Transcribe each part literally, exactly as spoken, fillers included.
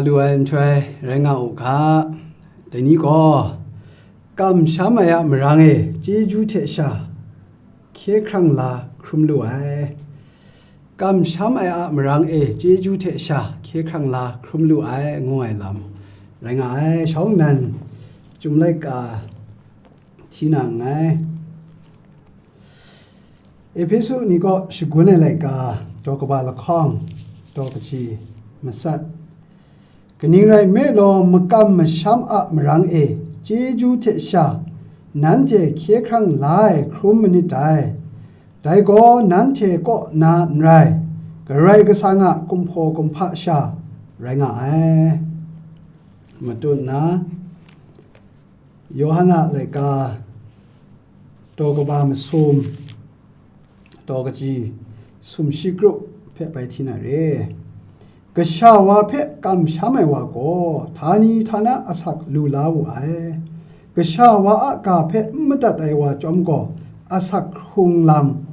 Lu ai nhtoi rai nga u ga, dai ni gaw, kamsham ai a marang e chyeju hte sha hkye hkrang la hkrum lu ai. Kamsham ai a marang e chyeju hte sha hkye hkrang la hkrum lu ai, ngu ai lam rai nga ai. Shawng nnan Chyum laika hti na nngai. Ehpesu ni kaw shagun ai laika, daw kaba lahkawng, daw kaji masat. Kaning rai nme law, makam masham a marang e chyeju hte sha nanhte hkye hkrang la ai hkrum manit dai. Dai gaw nanhte kaw na n rai, Karai Kasang a kumhpaw kumhpa sha rai nga ai. Matut na, Yawhan a laika, daw kaba masum, daw kaji sumshi kru hpe bai hti na re. Kasha wa hpe kamsham ai wa gaw, htani htana asak lu la wu ai. Kasha wa a ga hpe n madat ai wa chyawm gaw, asak hkrung lam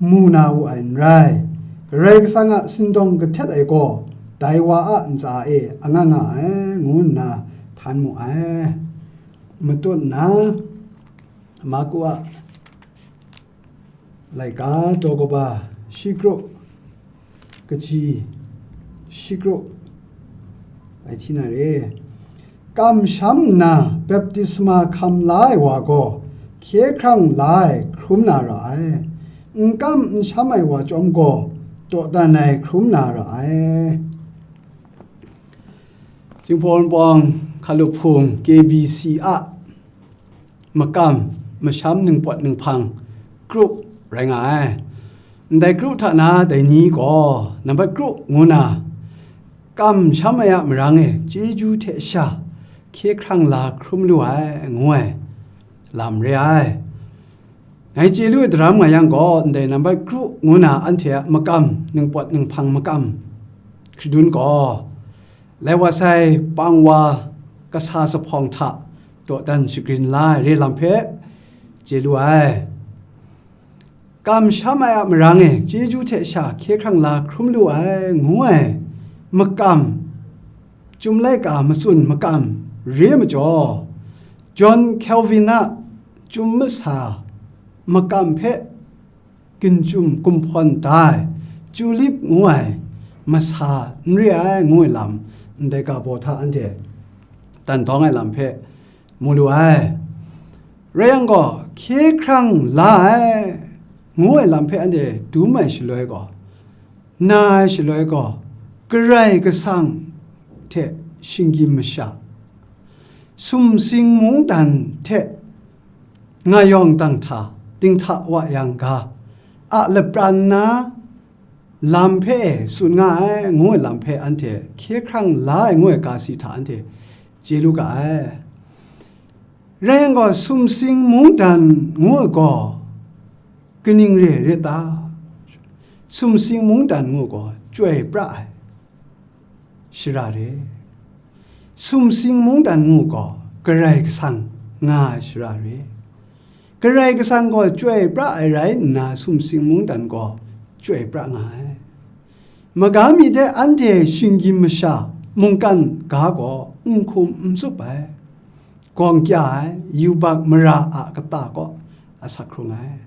mu na wu ai n rai. Karai Kasang a sindawng kahtet ai gaw, dai wa a ntsa e anga nga ai, ngu nna htan mu ai. Matut nna, Marku a laika, daw kaba shi kru, kaji shi kru, bai hti na re. Kamsham nna baptisma hkam la ai wa gaw, hkye hkrang la ai hkrum na ra ai. N kam n sham ai wa chyawm gaw, dawdan ai hkrum na ra ai. Jinghpaw Wunpawng Hkalup Hpung K B C a makam masham ningpawt ninghpang kru rai nga ai. Ndai kru hta na dai ni gaw, nambat kru ngu na, kamsham ai a marang e chyeju hte sha hkye hkrang la hkrum lu ai, ngu ai lam re ai. Ngai chye lu ai daram nga yang gaw, ndai nambat kru ngu na anhte a makam, ningpawt ninghpang makam hkridun gaw, lai wa sai pang wa kasa zuphpawng hta dawdan shagrin la ai re lam hpe chye lu ai. Kamsham ai a marang e chyeju hte sha hkye hkrang la hkrum lu ai, ngu ai makam, Chyum laika matsun makam re ai majaw, John Calvin a Chyum masa makam hpe ginchyum gumhpawn da ai, Tulip ngu ai masa n re ai, ngu ai lam ndai ga baw hta anhte tan dawng ai lam hpe mu lu ai. Rai yang gaw, hkye hkrang la ai, ngu ai lam hpe anhte dum ai shaloi gaw, na ai shaloi gaw, Karai Kasang hte shinggyim masha, sumsing mungdan hte nga yawng dang hta, dinghta wa yang ga, a lapran na lam hpe e tsun nga ai, ngu ai lam hpe anhte hkye hkrang la ai, ngu ai ga si hta anhte chye lu ga ai. Rai yang gaw, sumsing mungdan ngu ai gaw kaning re ai rai ta? Sumsing mungdan ngu gaw chyoi pra ai shara re. Sumsing mungdan ngu gaw Karai Kasang nga ai shara re. Karai Kasang gaw chyoi pra ai rai nna, sumsing mungdan gaw chyoi pra nga ai. Maga mi hte anhte shinggyim masha mungkan ga gaw n hkum n tsup ai, gawng kya ai, yubak mara a kata kaw asak hkrung ai.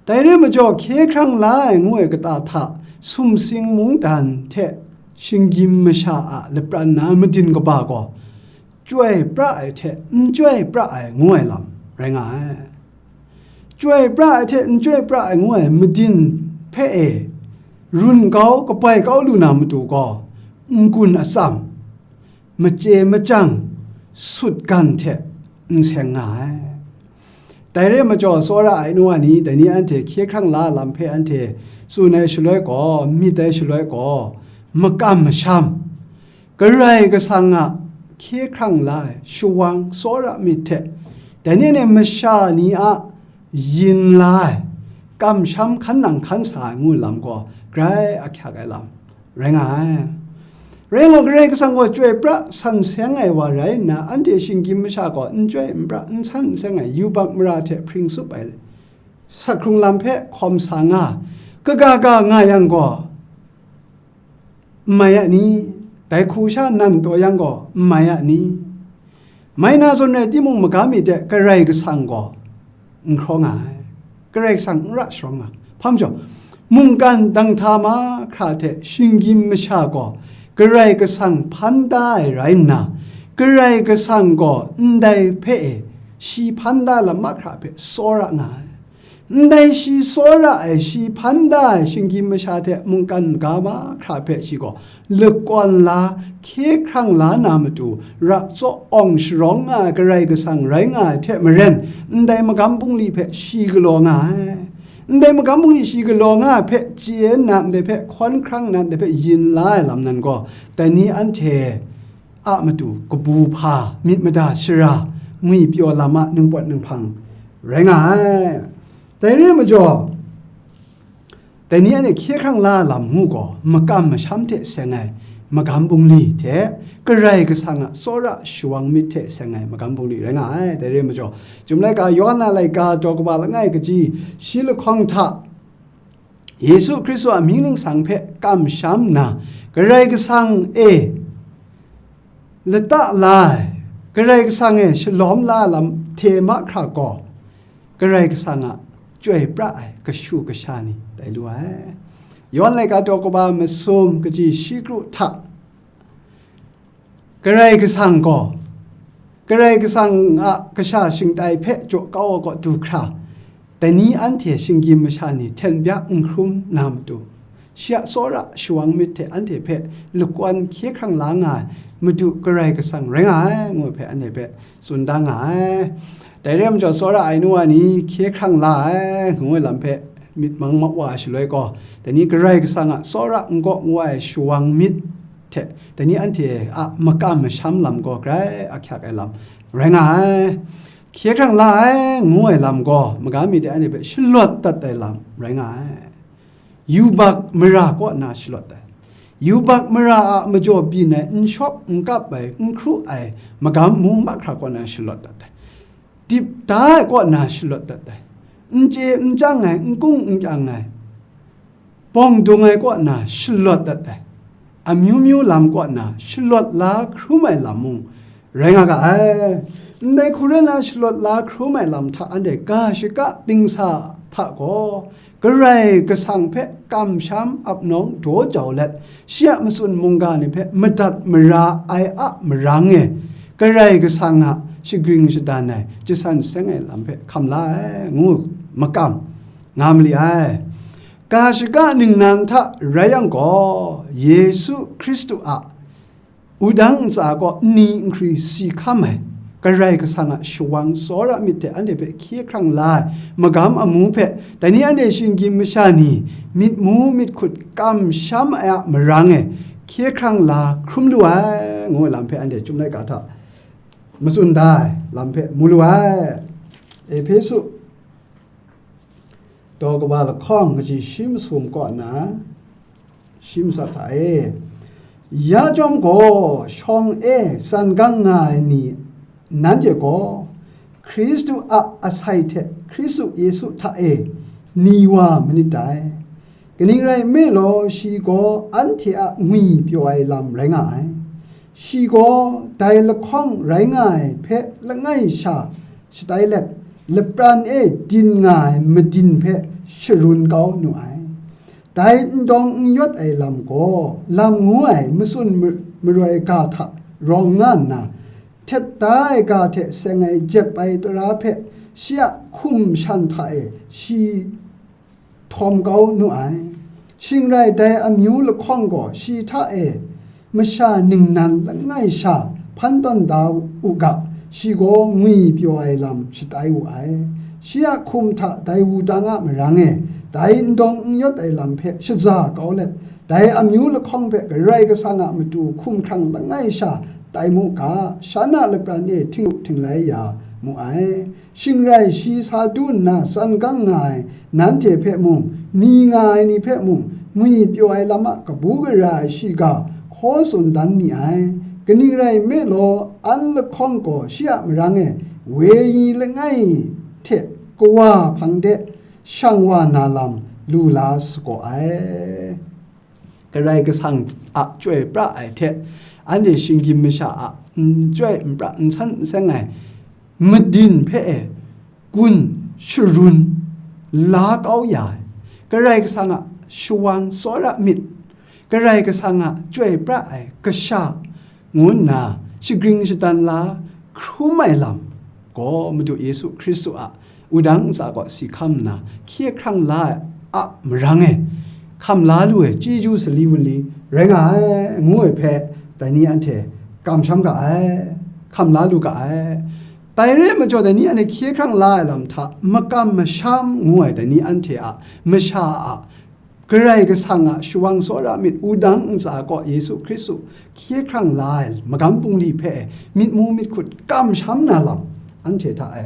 Dai re ai majaw, hkye hkrang la ai ngu ai kata hta sumsing mungdan hte shinggyim masha a lapran na madin kaba gaw, chyoi pra ai hte n chyoi pra ai ngu ai lam rai nga ai. Chyoi pra ai hte n chyoi pra ai ngu ai madin hpe e run kau, kabai kau lu na matu gaw, n-gun atsam, machye machyang, sutgan hte n seng nga ai. Dai re ai majaw, tsawra ai nu wa ni, dai ni anhte hkye hkrang la ai lam hpe anhte tsun ai shaloi gaw, myit ai shaloi gaw, makam masham, Karai Kasang a hkye hkrang la ai shawang tsawra myit hte, dai ni anhte masha ni a yin la ai, kamsham hkan nang hkan sa ai ngu lam gaw, grai ahkyak ai lam rai nga ai. Rai nna, Karai Kasang gaw chyoi pra san seng ai wa rai nna, anhte shinggyim masha gaw n chyoi n pra, n san n seng ai yubak mara hte hpring tsup ai, sak hkrung lam hpe hkawm sa nga, kaga ga nga yang gaw, n mai a ni? Dai hku sha nan taw yang gaw, n mai a ni? Mai na zawn rai timung, magam mi de Karai Kasang gaw n hkraw nga ai, Karai Kasang n ra sharawng nga. Hpa majaw, mungkan dang hta mahkra hte shinggyim masha gaw Karai Kasang hpan da ai rai nna, Karai Kasang gaw ndai hpe e shi hpan da lam mahkra hpe tsawra nga ai. Ndai shi tsawra ai, shi hpan da ai shinggyim masha hte mungkan ga mahkra hpe shi gaw lakawn la, hkye hkrang la na matu, ra tsaw awng sharawng nga ai Karai Kasang rai nga ai hte maren, ndai magam bungli hpe shi galaw nga ai. Ndai magam bungli shi galaw nga ai hpe chye nna, ndai hpe hkawn hkrang nna, ndai hpe yin la ai lam nan gaw, dai ni anhte a matu kabu hpa, myit mada shara, ngwi pyaw lam a ningpawt ninghpang rai nga ai. Dai re ai majaw, dai ni anhte hkye hkrang la lam ngu gaw, makam masham hte seng ai magam bungli hte Karai Kasang a tsawra shawang myit hte seng ai magam bungli rai nga ai. Dai re ai majaw, Chyum laika, Yawhan a laika, daw kaba langai kaji shi lahkawng hta, Yesu Hkristu a mying ningsang hpe kamsham nna, Karai Kasang e lata la ai, Karai Kasang e shalawm la ai lam hte mahkra gaw, Karai Kasang a chyoi pra ai kashu kasha ni tai lu ai. Yawhan laika daw kaba masum kaji shi kru hta, Karai Kasang gaw, Karai Kasang a kasha shingtai hpe jaw kau ai kaw du hkra, dai ni anhte shinggyim masha ni hten byak n hkrum na matu, shi a tsawra shawang myit hte anhte hpe lakawn hkye hkrang la nga ai Madu Karai Kasang rai nga ai, ngu ai hpe anhte hpe tsun da nga ai. Dai re ai majaw, tsawra ai nu wa ni hkye hkrang la ai, ngu ai lam hpe myit mang ma wa ai shaloi gaw, dai ni Karai Kasang a tsawra n gaw ngu ai shawang myit hte, dai ni anhte a makam masham lam gaw grai ahkyak ai lam rai nga ai. Hkye hkrang la ai, ngu ai lam gaw, magam mi de anhte hpe shalawt dat ai lam rai nga ai. Yubak mara kaw na shalawt ai. Yubak mara a majaw byin ai, n shawp n kap ai, n hkru ai, magam amu mahkra kaw na shalawt dat ai. Dip da ai kaw na shalawt dat ai. N chye n chyang ai, n kung n kyang ai, bawng dung ai kaw na shalawt dat ai. Amyu myu lam kaw na shalawt la hkrum ai lam mung rai nga ga ai. Ndai hku rai nna, shalawt la hkrum ai lam hta anhte ga shaka dingsa hta gaw, Karai Kasang hpe kamsham ap nawng daw jau let, shi a matsun mungga ni hpe madat mara ai a marang e, Karai Kasang a shagring shadan ai, jasan seng ai lam hpe hkam la ai, ngu makam nga ma li ai. Ga shaka ningnan hta rai yang gaw, Yesu Hkristu a wudang ntsa kaw nni nhkri si hkam ai, Karai Kasang a shawang tsawra myit hte anhte hpe hkye hkrang la ai magam amu hpe, dai ni anhte shinggyim masha ni myit mu myit hkut kamsham ai a marang e hkye hkrang la hkrum lu ai, ngu ai lam hpe anhte Chyum laika hta matsun da ai lam hpe mu lu ai. Ehpesu daw kaba lahkawng kaji shi masum kaw na, shi matsat hta e, ya chyawm gaw, shawng e tsan gang nga ai ni, nanhte gaw Hkristu a asai hte Hkristu Yesu hta e ni wa manit dai. Kaning rai nme law, shi gaw anhte a ngwi pyaw ai lam rai nga ai. Shi gaw dai lahkawng rai nga ai hpe langai sha shatai let, lapran e din nga ai madin hpe sharun kau nu ai. Dai n dawng n yawt ai lam gaw, lam ngu ai matsun ma-, maroi ga hta rawng nga nna, htet da ai ga hte seng ai jep ai tara hpe shi a hkum shan hta e shi htawm kau nu ai. Shing rai, dai amyu lahkawng gaw shi hta e masha ningnan langai sha hpan tawn da u ga, shi gaw ngwi pyaw ai lam shatai wu ai. Shi a hkum hta dai wudang a marang e, dai n dawng n yawt ai lam hpe shaza kau let, dai amyu lahkawng hpe Karai Kasang a matu hkum hkrang langai sha tai mu ga, shan a lapran e htinglu htinglai ya mu ai. Shing rai, shi sa du nna tsan gang nga ai nanhte hpe mung, ni nga ai ni hpe mung, ngwi pyaw ai lam a kabu gara ai shiga hkaw tsun dan mi ai. Kaning rai nme law, an lahkawng gaw shi a marang e woi langai hte kawa hpang de shang wa na lam lu la sagaw ai. Karai Kasang a chyoi pra ai hte, anhte shinggyim masha a n chyoi n pra n san n seng ai madin hpe e gun sharun la kau ya ai, Karai Kasang a shawang tsawra myit, Karai Kasang a chyoi pra ai kasha ngu nna shagring shatan la hkrum ai lam gaw Madu Yesu Hkristu a wudang ntsa kaw si hkam nna hkye hkrang la ai a marang e hkam la lu ai chyeju sali wunli rai nga ai, ngu ai hpe dai ni anhte kamsham ga ai, hkam la lu ga ai. Dai re ai majaw, dai ni anhte hkye hkrang la ai lam hta makam masham ngu ai dai ni anhte a masha a Karai Kasang a shawang tsawra myit wudang ntsa kaw Yesu Hkristu hkye hkrang la ai magam bungli hpe myit mu myit hkut kamsham na lam anhte hta e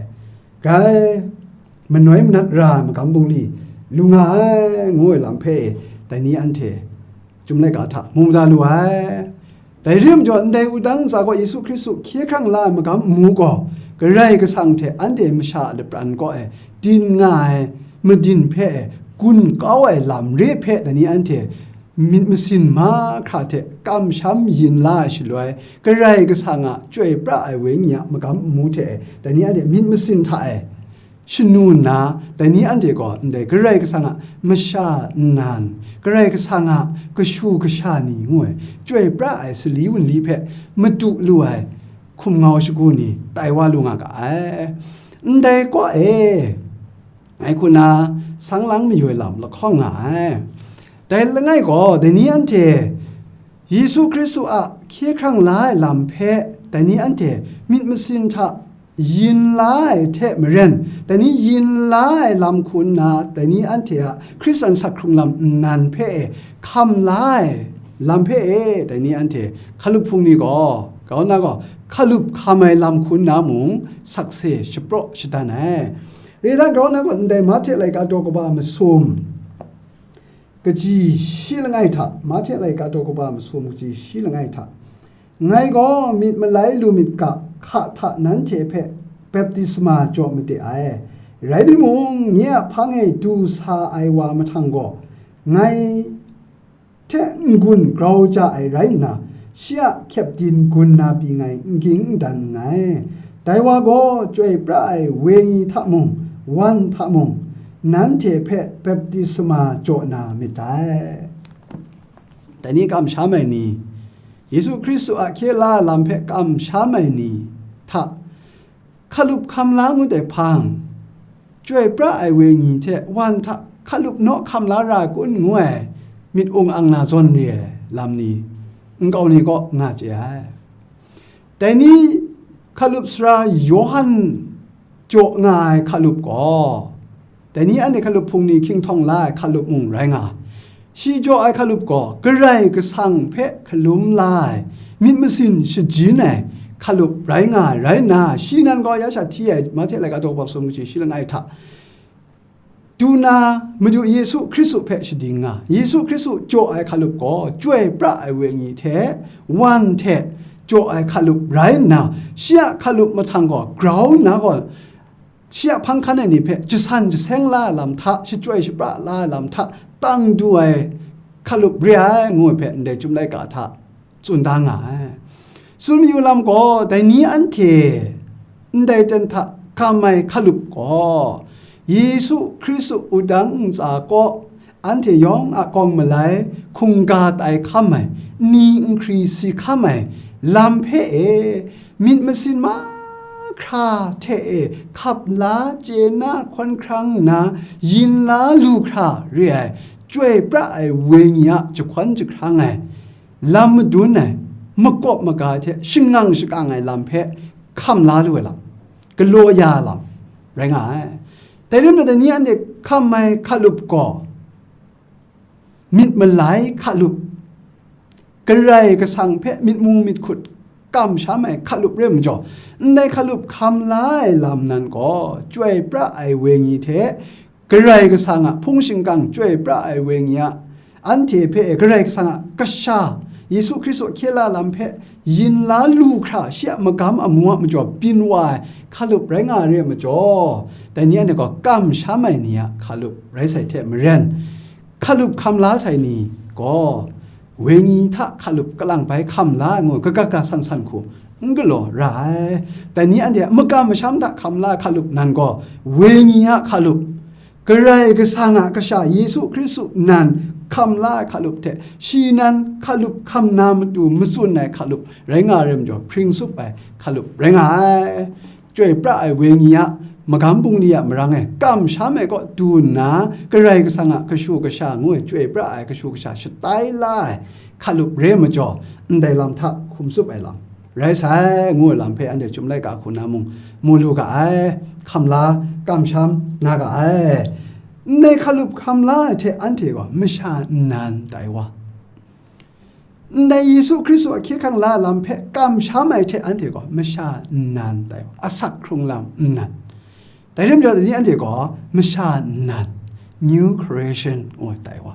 grai manoi manat ra ai magam bungli lu nga ai, ngu ai lam hpe dai ni anhte Chyum laika hta mu mada lu ai. Dai re ai majaw, ndai wudang ntsa gaw Yesu Hkristu hkye hkrang la ai magam amu gaw, Karai Kasang hte anhte masha a lapran kaw e tin nga ai madin hpe gun kau ai lam re hpe dai ni anhte myit masin mahkra hte kamsham yin la ai shaloi, Karai Kasang a chyoi pra ai Wenyi a magam amu hte dai ni anhte myit masin hta e shanu nna, dai ni anhte gaw ndai Karai Kasang a masha nnan, Karai Kasang a kashu kasha ni ngu ai, chyoi pra ai sali wunli hpe madu lu ai hkum ngau shagu ni tai wa lu nga ga ai. Ndai kaw e, ngai hku na sang lang mayu ai lam lahkawng nga ai. Dai langai gaw, dai ni anhte Yesu Hkristu a hkye hkrang la ai lam hpe dai ni anhte myit masin hta yin la ai hte maren, dai ni yin la ai lam hku nna, dai ni anhte a Hkristan sak hkrung lam nnan hpe e hkam la ai lam hpe e, dai ni anhte hkalup hpung ni gaw, grau nna gaw, hkalup hkam ai lam hku nna mung sakse shapraw shadan ai. Re ai hta grau nna gaw, ndai Mahte laika daw kaba masum, kaji shi langai hta, Mahte laika daw kaba masum kaji shi langai hta, ngai gaw myit malai lu myit ga, hka hta nanhte hpe baptisma jaw made ai. Rai timung, nye a hpang e du sa ai wa mahtang gaw, ngai hte n-gun grau ja ai rai nna, shi a hkyep din gun na pyi ngai n ging n dan nngai. Dai wa gaw chyoi pra ai wenyi hta mung, wan hta mung, nanhte hpe baptisma jaw na myit dai. Dai ni kamsham ai ni, Yesu Hkristu a hkye la ai lam hpe kamsham ai ni hta hkalup hkam la ngut ai hpang, chyoi pra ai wenyi hte wan hta hkalup naw hkam la ra ai kun ngu ai myit ung ang na zawn re ai lam ni, nkau ni kaw nga chye ai. Dai ni hkalup sara Yawhan jaw nga ai hkalup gaw, dai ni anhte hkalup hpung ni hkying htawng la ai hkalup mung rai nga ai. Shi jaw ai hkalup gaw Karai Kasang hpe hkalum la ai, myit masin shajin ai hkalup rai nga ai rai nna, shi nan gaw ya sha hti ai, Mahte laika daw kaba masum kaji shi langai hta, du na Madu Yesu Hkristu hpe shading nga, Yesu Hkristu jaw ai hkalup gaw chyoi pra ai wenyi hte wan hte jaw ai hkalup rai nna, shi a hkalup mahtang gaw grau nna gaw, shi a hpang hkan ai ni hpe jasan jaseng la ai lam hta, shachyoi shapra la ai lam hta, tang du ai hkalup re ai, ngu ai hpe ndai Chyum laika hta tsun da nga ai. Tsun mayu lam gaw, dai ni anhte ndai ten hta kam ai hkalup gaw, Yesu Hkristu wudang ntsa kaw anhte yawng a kawng malai hkungga tai hkam ai, ni n hkri si hkam ai lam hpe e, myit masin mahkra hte e hkap la chye na hkawn hkrang nna, yin la lu hkra re ai, chyoi pra ai wenyi a jahkawn jahkrang ai, lam madun ai, makawp maga ai hte shangang shakang ai lam hpe hkam la lu ai lam, galaw ya ai lam rai nga ai. Dai rai nna, dai ni anhte hkam ai hkalup gaw, myit malai hkalup, Karai Kasang hpe myit mu myit hkut kamsham ai hkalup re ai majaw, ndai hkalup hkam la ai lam nan gaw, chyoi pra ai wenyi hte Karai Kasang a hpung shingkang chyoi pra ai wenyi a, anhte hpe Karai Kasang a kasha, Yesu Hkristu hkye la lam hpe yin la lu hkra, shi a magam amu a majaw byin wa ai hkalup rai nga ai re ai majaw, dai ni anhte gaw kamsham ai ni a hkalup rai sai hte maren, hkalup hkam la sai ni gaw, wenyi hta hkalup kalang bai hkam la ai ngu, kaga ga san san hku n galaw ra ai. Dai ni anhte a makam masham hta hkam la ai hkalup nan gaw, wenyi a hkalup, Karai Kasang a Kasha Yesu Hkristu nan hkam la ai hkalup hte, shi nan hkalup hkam na matu matsun ai hkalup rai nga ai majaw, hpring tsup ai hkalup rai nga ai. Chyoi pra ai wenyi a magam bungli a marang e kamsham ai kaw du nna, Karai Kasang a kashu kasha ngu ai chyoi pra ai kashu kasha shatai la ai hkalup re majaw, ndai lam hta hkum tsup ai lam rai sai, ngu ai lam hpe anhte Chyum laika hku na mung mu lu ga ai, hkam la, kamsham nga ga ai. Ndai hkalup hkam la ai hte anhte gaw masha nnan tai wa. Ndai Yesu Hkristu a hkye hkrang la ai lam hpe kamsham ai hte anhte gaw masha nnan tai wa, asak hkrung lam nnan. Dai rim jaw ni anhte gaw masha nnan, new creation, ngu ai tai wa.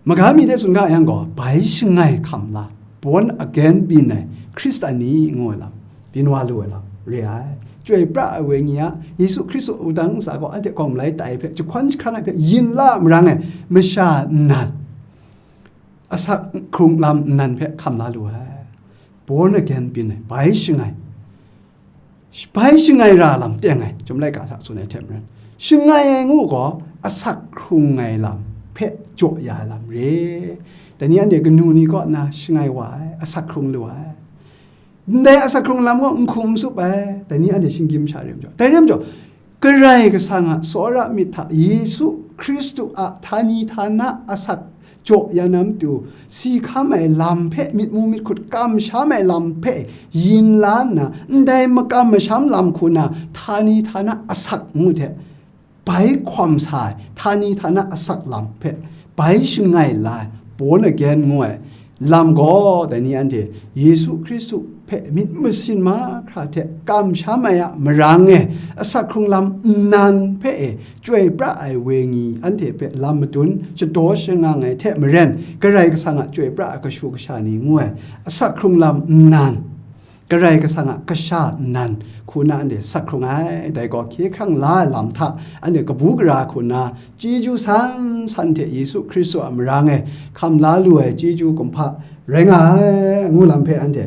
Maga mi de tsun ga yang gaw, bai shangai hkam la, born again byin ai Hkristan ni ngu ai lam, byin wa lu ai lam re ai. Chyoi pra ai wenyi a Yesu Hkristu a wudang ntsa gaw anhte hkawm lai tai hpe, jahkwan jahkran ai hpe yin la a marang e, masha nnan, asak hkrung lam nnan hpe hkam la lu ai. Born again byin ai, bai shangai. Bai shangai ra lam teng ai, Chyum laika hta tsun ai hte maren, shangai ai ngu gaw, asak hkrung ai lam hpe jaw ya ai lam re. Dai ni anhte kanu ni kaw nna shangai wa ai, asak hkrung lu ai. Ndai asak hkrung lam gaw n hkum n tsup ai, dai ni anhte shinggyim sha re majaw. Dai re majaw, Karai Kasang a tsawra myit hta Yesu Hkristu a htani htana asak jaw ya na matu, si hkam ai lam hpe, myit mu myit hkut kamsham ai lam hpe yin la nna, ndai makam masham lam hku na htani htana asak ngu hte, bai hkawm sa ai htani htana asak lam hpe bai shangai la ai, born again ngu ai lam gaw, dai ni anhte Yesu Hkristu hpe myit masin mahkra hte kamsham ai a marang e, asak hkrung lam nnan hpe e chyoi pra ai wenyi anhte hpe lam madun shadaw shangang ai hte maren, Karai Kasang a chyoi pra ai kashu kasha ni ngu ai, asak hkrung lam nnan, Karai Kasang a kasha nnan hku na anhte sak hkrung ai. Dai gaw hkye hkrang la ai lam hta anhte kabu gara hku na chyeju san san hte Yesu Hkristu a marang e hkam la lu ai chyeju kumhpa rai nga ai, ngu lam hpe anhte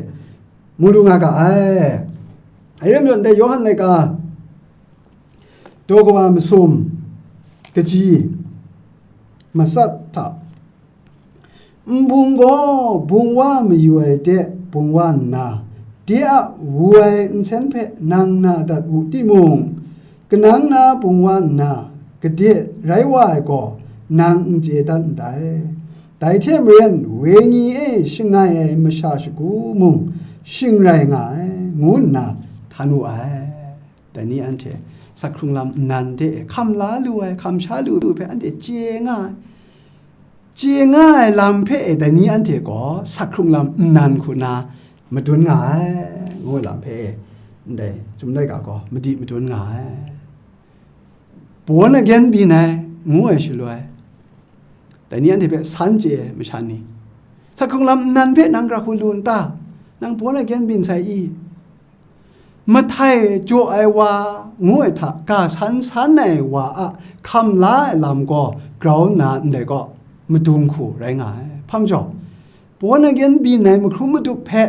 mu lu nga ga ai. Dai rim yawn dai Yawhan laika daw kawa masum kaji matsat hta, nbung gaw bung wa mayu ai de bung wa nna, de a wu ai nsen hpe nang na dat wu timung, kanang na bung wa nna, gade rai wa ai gaw nang n chye dat ndai. Dai hte maren, wenyi e shangai ai masha shagu mung shing rai nga ai, ngu nna htan wu ai. Dai ni anhte sak hkrung lam nnan de e hkam la lu ai, hkam sha lu ai hpe anhte chye nga ai. Chye nga ai lam hpe e dai ni anhte gaw sak hkrung lam nnan hku na madun nga ai, ngu ai lam hpe e, ndai Chyum laika gaw madi madun nga ai. Born again byin ai, ngu ai shaloi, dai ni anhte hpe san chye ai masha ni, sak hkrung lam nnan hpe nang gara hku lu n ta? Nang born again byin sai i? Mahtai jaw ai wa ngu ai hta, ga san san ai wa a hkam la ai lam gaw grau nna ndai gaw, madung hku rai nga ai. Hpa majaw, born again byin ai mahkrum madup hpe,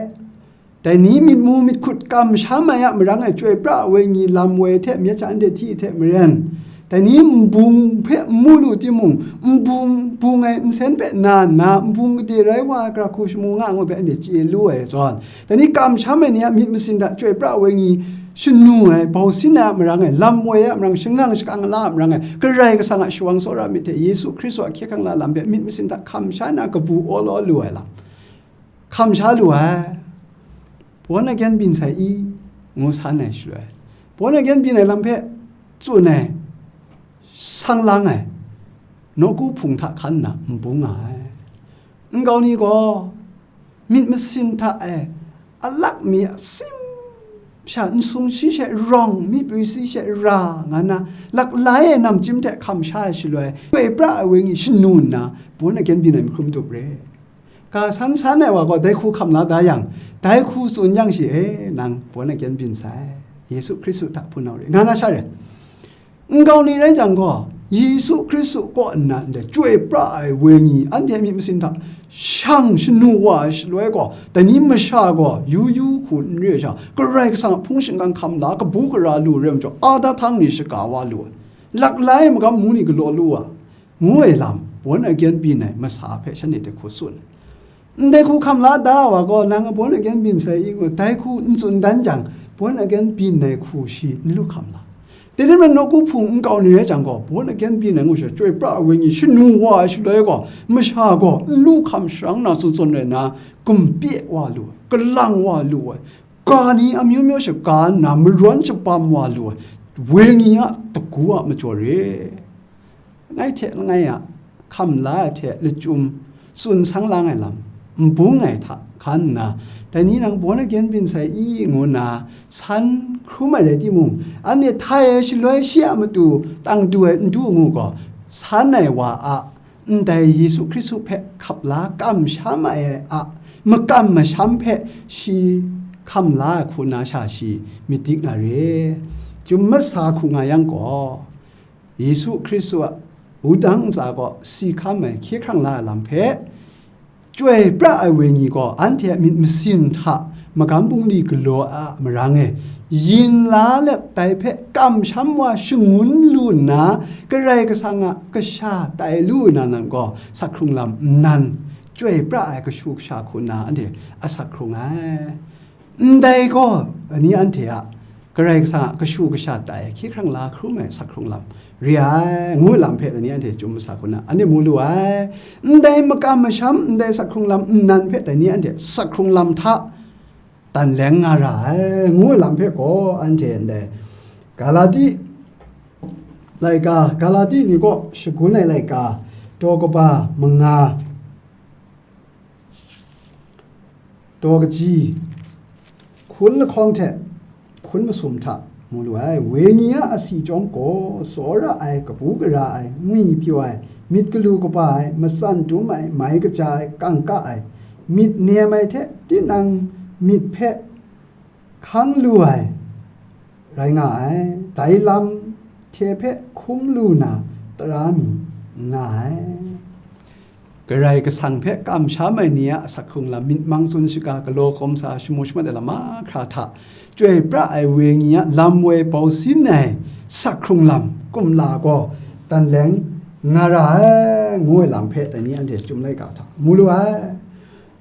dai ni myit mu myit hkut kamsham ai a marang e chyoi pra ai wenyi lam woi hte myit sha anhte hti hte maren, dai ni nbung hpe n mu lu timung, nbung bung ai nsen hpe na nna, nbung gade rai wa ai gara hku shamu nga ngu hpe anhte chye lu ai zawn, dai ni kamsham ai ni a myit masin hta chyoi pra ai wenyi shanu ai, bau sin ai a marang e, lam woi ai a marang, shangang shakang la a marang e, Karai Kasang a shawang tsawra myit hte Yesu Hkristu a hkye hkrang la lam hpe myit masin hta hkam sha na kabu awlaw lu ai lam, hkam sha lu ai. Born again byin sai i? Ngu san ai shaloi, born again byin ai lam hpe tsun ai, sang lang ai, nawku hpung hta hkan nna n bung nga ai. Nkau ni gaw myit masin hta e alak mi a sim sha, n sung shi she rawng, myi pwi si she ra nga na, laklai ai namchyim hte hkam sha ai shaloi, chyoi pra ai wenyi shanu nna, born again byin ai mahkrum dup re. Ga san san ai wa gaw dai hku hkam la da yang, dai hku tsun yang shi e, nang born again byin sai, Yesu Hkristu hta hpunau re, nga na sha re. Nkau ni rai jang gaw, Yesu Hkristu kaw nna ndai chyoi pra ai wenyi anhte a myit masin hta shang shanu wa ai shaloi gaw, dai ni masha gaw yu yu hku n re ai sha, Karai Kasang a hpung shingkang hkam la kabu gara lu re majaw, adahtang ni shaga wa lu ai, laklai magam mu ni galaw lu ai, ngu ai lam, born again byin ai masa hpe shanhte hte hku tsun ai. Ndai hku hkam la da wa gaw, nang born again byin sai i ngu, dai hku n tsun dan jang, born again byin ai hku shi n lu hkam la. Dai rai nna, nawku hpung nkau ni rai jang gaw, born again byin ai ngu sha, chyoi pra ai wenyi shanu wa ai shaloi gaw, masha gaw n lu hkam sharang na tsun tsun rai nna, gumpye wa lu ai, kalang wa lu ai, ga ni amyu myu shaga nna, marawn shabam wa lu ai, wenyi a dagu a majaw re. Langai hte langai a hkam la ai hte lachyum tsun sang lang ai lam, n bung ai hta hkan nna, dai ni nang born again byin sai i ngu nna san hkrum ai rai timung, anhte htai ai shaloi shi a matu tang du ai n du ngu gaw, san ai wa a ndai Yesu Hkristu hpe hkap la kamsham ai a makam masham hpe shi hkam la ai hku na sha shi myit dik na re. Chyum masa hku nga yang gaw, Yesu Hkristu a wudang ntsa gaw si hkam ai hkye hkrang la ai lam hpe, chyoi pra ai wenyi gaw anhte a myit masin hta magam bungli galaw a marang e yin la let, dai hpe kamsham wa shangun lu nna, Karai Kasang a kasha tai lu na nan gaw, sak hkrung lam nnan, chyoi pra ai kashu kasha hku nna anhte a sak hkrung ai. Ndai gaw, ani anhte a Karai Kasang a kashu kasha tai hkye hkrang la hkrum ai sak hkrung lam re ai, ngu ai lam hpe ani anhte chyum masa hku na, anhte mu lu ai. Ndai makam masham, ndai sak hkrung lam nnan hpe dai ni anhte sak hkrung lam hta dan leng nga ra ai, ngu ai lam hpe gaw, anhte ndai Galati laika, Galati ni kaw shagun ai laika, daw kaba manga, daw kaji, hkun lahkawng hte hkun masum hta mu lu ai. Wenyi a asi chyawm gaw, tsawra ai, kabu gara ai, ngwi pyaw ai, myit galu kaba ai, matsan dum ai, mai kaja ai, kangka ai, myit nem ai hte tinang myit hpe hkang lu ai rai nga ai. Dai lam hte hpe hkum lu na tara mi n nga ai. Karai Kasang hpe kamsham ai ni a asak hkrung lam, myit mang tsun shaga, galaw kawmsa, shamu shamat ai lam mahkra hta chyoi pra ai wenyi a lam woi bau sin ai sak hkrung lam kumla gaw dan leng nga ra ai, ngu ai lam hpe dai ni anhte Chyum laika hta mu lu ai.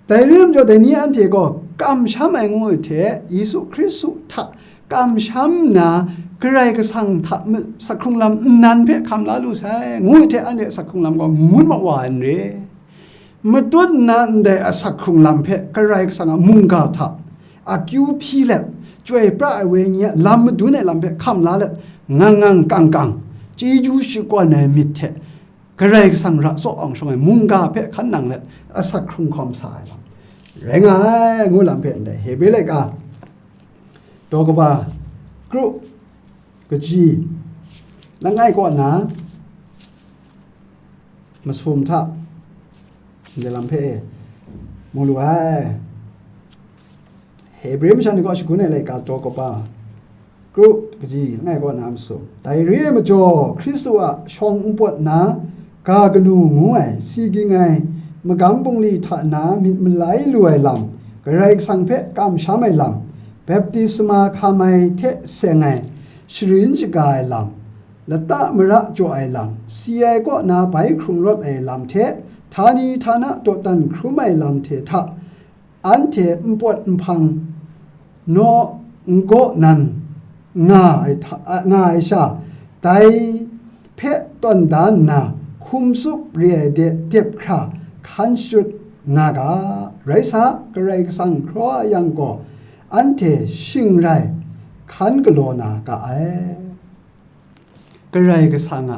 Dai re ai majaw, dai ni anhte gaw kamsham ai ngu ai hte, Yesu Hkristu hta kamsham nna, Karai Kasang hta ma-, sak hkrung lam nnan hpe hkam la lu sai, ngu ai hte, anhte a sak hkrung lam gaw ngut ma wa ai n re. Matut nna ndai asak hkrung lam hpe Karai Kasang a mungga hta akyu hpyi let, chyoi pra ai wenyi a lam madun ai lam hpe hkam la let, ngang ngang kang kang, chyeju shakawn ai myit hte, Karai Kasang ra tsaw awng shawng ai mungga hpe hkan nang let, asak hkrung hkawm sa ai lam rai nga ai, ngu lam hpe ndai Hebre laika daw kaba kru kaji langai kaw na masum hta ndai lam hpe e mu lu ai. Hebre masha ni kaw shagun ai laika daw kaba kru kaji langai kaw na masum. Dai re ai majaw, Hkristu a shawng npawt na ga kanu ngu ai, si ging ai magam bungli hta na myit malai lu ai lam, Karai Kasang hpe kamsham ai lam, baptisma hkam ai hte seng ai, sharin shaga ai lam, lata mara jaw ai lam, si ai kaw na bai hkrung rawt ai lam hte, htani htana dawdan hkrum ai lam hte hta, anhte npawt nhpang naw n gaw nan nga ai hta, a, nga ai sha, dai hpe tawn da nna, hkum tsup re ai de dep hkra hkan shut nga ga. Rai sa, Karai Kasang hkraw a yang gaw, anhte shing rai hkan galaw na ga ai. Karai Kasang a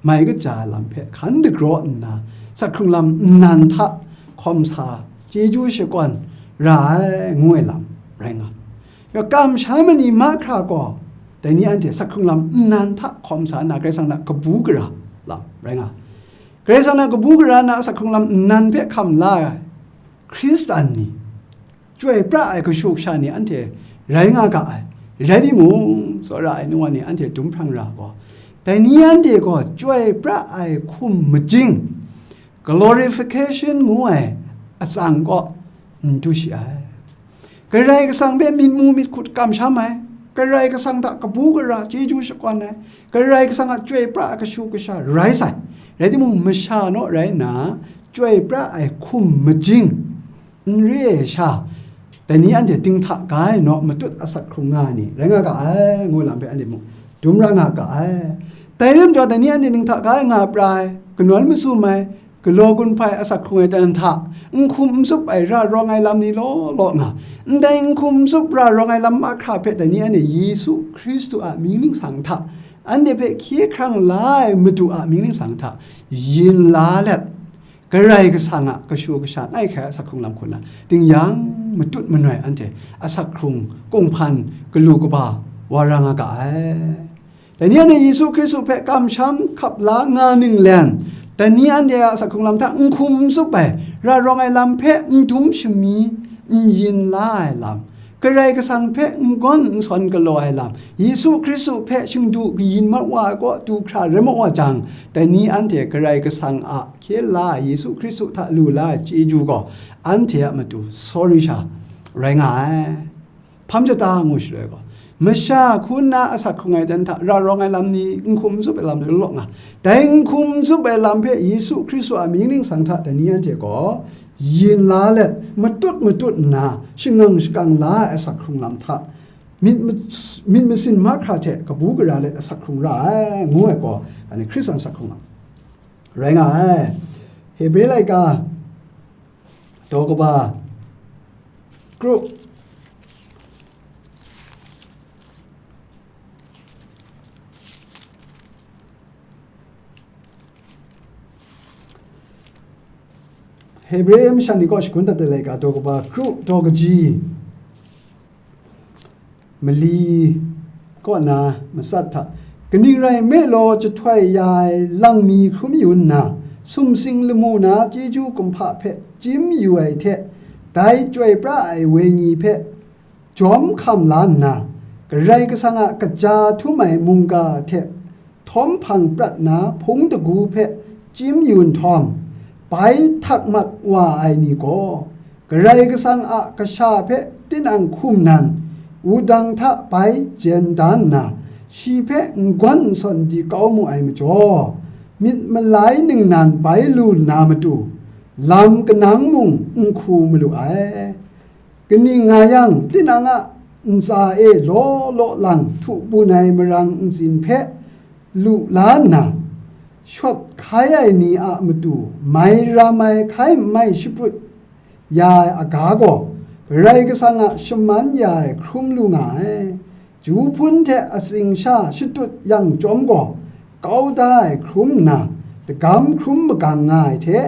mai kaja ai lam hpe hkan dagraw nna, sak hkrung lam nnan hta hkawm sa, chyeju shakawn ra ai, ngu ai lam rai nga. Ya, kamsham ai ni mahkra gaw, dai ni anhte sak hkrung lam nnan hta hkawm sa nna, Karai Kasang a kabu gara lam rai nga. Karai Kasang a kabu gara na sak hkrung lam nnan hpe hkam la ai Hkristan ni, chyoi pra ai kashu kasha ni anhte rai nga ga ai. Rai timung, tsawra ai nu wa ni anhte dum hprang ra gaw, Dai ni anhte gaw chyoi pra ai hkum majing, glorification ngu ai atsang kaw n du shi ai. Karai Kasang hpe myit mu myit hkut kamsham ai, Karai Kasang hta kabu gara chyeju shakawn ai, Karai Kasang a chyoi pra ai kashu kasha rai sai. Rai timung, masha naw rai nna, chyoi pra ai hkum majing, n re ai sha, dai ni anhte dinghta ga ai naw matut asak hkrung nga ai ni rai nga ga ai, ngu lam hpe anhte mung dum ra nga ga ai. Dai rai majaw, dai ni anhte dinghta ga ai nga pra ai, kanawn masum ai, galaw gun hpai asak hkrung ai ten hta, n hkum n tsup ai ra rawng ai lam ni law law nga, ndai n hkum n tsup ra rawng ai lam mahkra hpe dai ni anhte Yesu Hkristu a mying ningsang hta, anhte hpe hkye hkrang la ai Madu a mying ningsang hta yin la let, Karai Kasang a kashu kasha ngai hkrai asak hkrung lam hku nna, ding yang matut manoi anhte asak hkrung kunghpan galu kaba wa ra nga ga ai. Dai ni anhte Yesu Hkristu hpe kamsham hkap la nga ninglen, dai ni anhte a asak hkrung lam hta n hkum n tsup ai, ra rawng ai lam hpe n dum shami, n yin la ai lam, Karai Kasang hpe n gawn n sawn galaw ai lam, Yesu Hkristu hpe shingdu kayin mat wa ai kaw du hkra rai mat wa jang, dai ni anhte Karai Kasang a hkye la ai Yesu Hkristu hta lu la ai chyeju gaw, anhte a matu sawri sha rai nga ai. Hpam jahta ngu shaloi gaw, masha hku nna asak hkrung ai ten hta ra rawng ai lam ni, n hkum n tsup ai lam ni law law nga, dai n hkum n tsup ai lam hpe Yesu Hkristu a mying ningsang hta dai ni anhte gaw yin la let, matut matut nna shangang shakang la ai asak hkrung lam hta, myit ma-, myit masin mahkra hte kabu gara let asak hkrung ra ai, ngu ai gaw, anhte Hkristan asak hkrung lam rai nga ai. Hebre laika daw kaba kru, Hebre masha ni kaw shagun dat ai laika daw kaba kru, daw kaji mali kaw na matsat hta, kaning rai nme law, jahtoi ya ai lang mi hkrum yu nna, sumsing lamu na chyeju kumhpa hpe chyim yu ai hte, dai chyoi pra ai wenyi hpe jawm hkam la nna, Karai Kasang a kaja htum ai mungga hte htawm hpang prat na hpung dagu hpe chyim yu nhtawm, bai htak mat wa ai ni gaw, Karai Kasang a kasha hpe tinang hkum nan, wudang hta bai jen da nna, shi hpe n-gawn n sawn di kau mu ai majaw, myit malai ningnan bai lu nna matu, lam kanang mung n hku malu ai. Kaning nga yang, tinang a ntsa e law law lang htu bun ai marang ntsin hpe lu la nna, shawt hkai ai ni a matu mai ram ai hkai nmai shaprut ya ai aga gaw, Karai Kasang a shaman ya ai hkrum lu nga ai. Ju hpun hte atsing sha shatut yang chyawm gaw, kau da ai hkrum nna, dagam hkrum magang nga ai hte,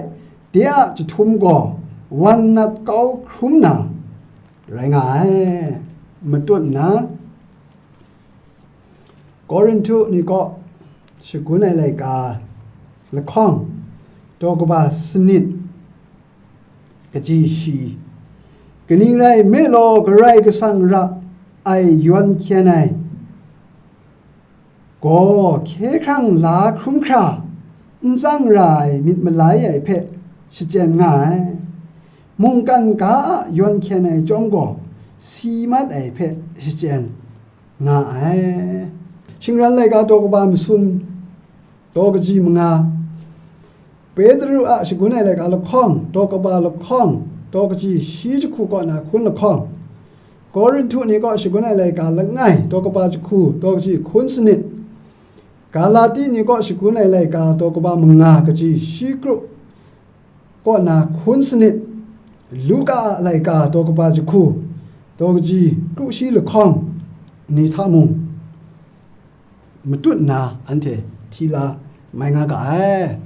de a jahtum gaw wan nat kau hkrum na rai nga ai. Matut nna, Korinhtu ni kaw shagun ai laika lahkawng, daw kaba sanit, kaji shi. Kaning rai nme law, Karai Kasang ra ai yawn hkyen ai gaw, hkye hkrang la hkrum hkra, n tsang ra ai myit malai ai hpe shachyen nga ai. Mungkan ga a yawn hkyen ai chyawm gaw, si mat ai hpe shachyen nga ai. Shingran laika daw kaba masum, daw kaji manga, Petru a shagun ai laika lahkawng, daw kaba lahkawng, daw kaji shi jahku kaw na hkun lahkawng, Korinhtu ni kaw shagun ai laika langai, daw kaba jahku, daw kaji hkun sanit, Galati ni kaw shagun ai laika daw kaba manga, kaji shi kru kaw na hkun sanit, Luka a laika daw kaba jahku, daw kaji kru shi lahkawng ni hta mung, matut nna anhte hti la mai nga ga ai.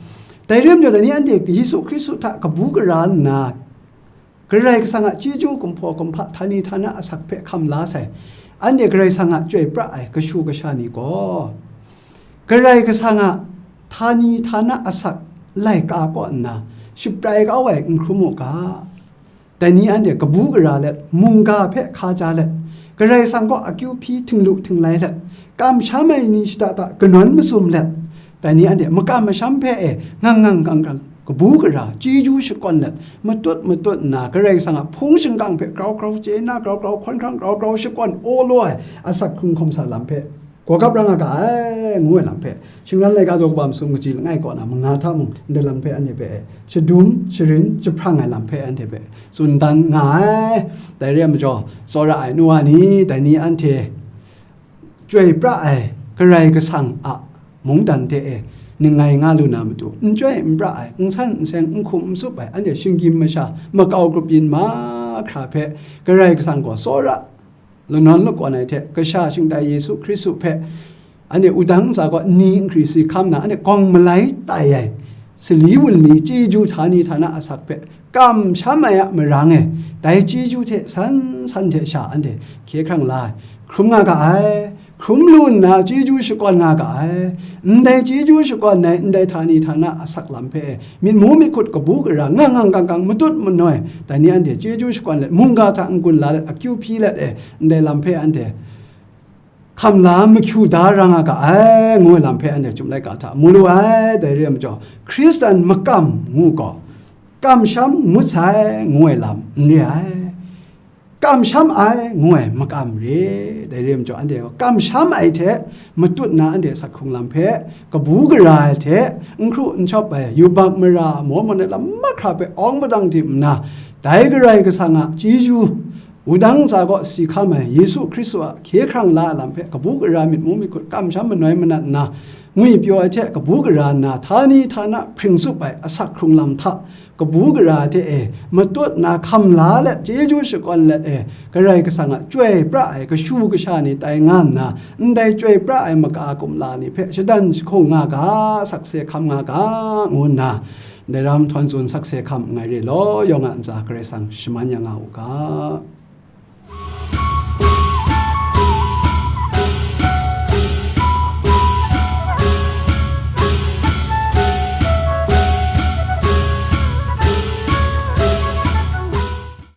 Dai rai majaw, dai ni anhte Yesu Hkristu hta kabu gara nna, Karai Kasang a chyeju kumhpaw kumhpa, htani htana asak hpe hkam la sai. Anhte Karai Kasang a chyoi pra ai kashu kasha ni gaw, Karai Kasang a htani htana asak laika kaw nna shaprai kau ai n hkrum u ga. Dai ni anhte kabu gara let, mungga hpe hkaja let, Karai Kasang kaw akyu hpyi htinglu htinglai let, kamsham ai ni shada da kanawn masum let, dai ni anhte makam masham hpe e ngang ngang gang gang kabu gara chyeju shakawn let, matut matut nna Karai Kasang a hpung shingkang hpe grau grau chye nna, grau grau hkawn hkrang, grau grau shakawn awlaw ai asak hkrung hkawm sa lam hpe gawgap ra nga ga ai, ngu ai lam hpe, shingran laika daw kaba masum kaji langai kaw na manga hta mung, ndai lam hpe anhte hpe shadum sharin jahprang ai lam hpe anhte hpe tsun dan nga ai. Dai re ai majaw, tsawra ai nu wa ni, dai ni anhte chyoi pra ai Karai Kasang a mungdan hte e ningai nga lu na matu, n chyoi n pra ai, n san n seng, n hkum n tsup ai, anhte shinggyim masha makau grup yin mahkra hpe Karai Kasang gaw tsawra lanawn lakawn ai hte, kasha shingtai Yesu Hkristu hpe anhte wudang ntsa gaw nni nkri si hkam na, anhte gawng malai tai ai, sali wunli chyeju htani htana asak hpe kamsham ai a marang e, dai chyeju hte san san hte sha anhte hkye hkrang la ai, hkrum nga ga ai, hkrum lu nna chyeju shakawn nga ga ai. Ndai chyeju shakawn ai ndai htani htana asak lam hpe myit mu myit hkut kabu gara ngang ngang gang gang matut manoi, dai ni anhte chyeju shakawn let, mungga hta n-gun la let, akyu hpyi let e, ndai lam hpe anhte hkam la mahkyu da ra nga ga ai, ngu ai lam hpe anhte Chyum laika hta mu lu ai. Dai re ai majaw, Hkristan makam ngu gaw, kamsham ngut sai ngu ai lam n re ai. Kamsham ai ngu ai makam re. Dai re ai majaw, anhte gaw kamsham ai hte matut na anhte asak hkrung lam hpe, kabu gara ai hte n hkru n shawp ai, yubak mara a maw maw na lam mahkra hpe awng padang tim nna, dai Karai Kasang a chyeju, wudang ntsa gaw si hkam ai Yesu Hkristu a hkye hkrang la ai lam hpe kabu gara myit mu myit hkut kamsham manoi manat nna, ngwi pyaw ai hte kabu gara nna, htani htana hpring tsup ai asak hkrung lam hta kabu gara hte e matut na hkam la let, chyeju shakawn let e, Karai Kasang a chyoi pra ai kashu kasha ni tai nga nna, ndai chyoi pra ai maka kumla ni hpe shadan jahkung nga ga, sakse hkam nga ga, ngu nna, ndai ram htawn tsun sakse hkam nngai re law, yawng a ntsa Karai Kasang shaman ya nga u ga.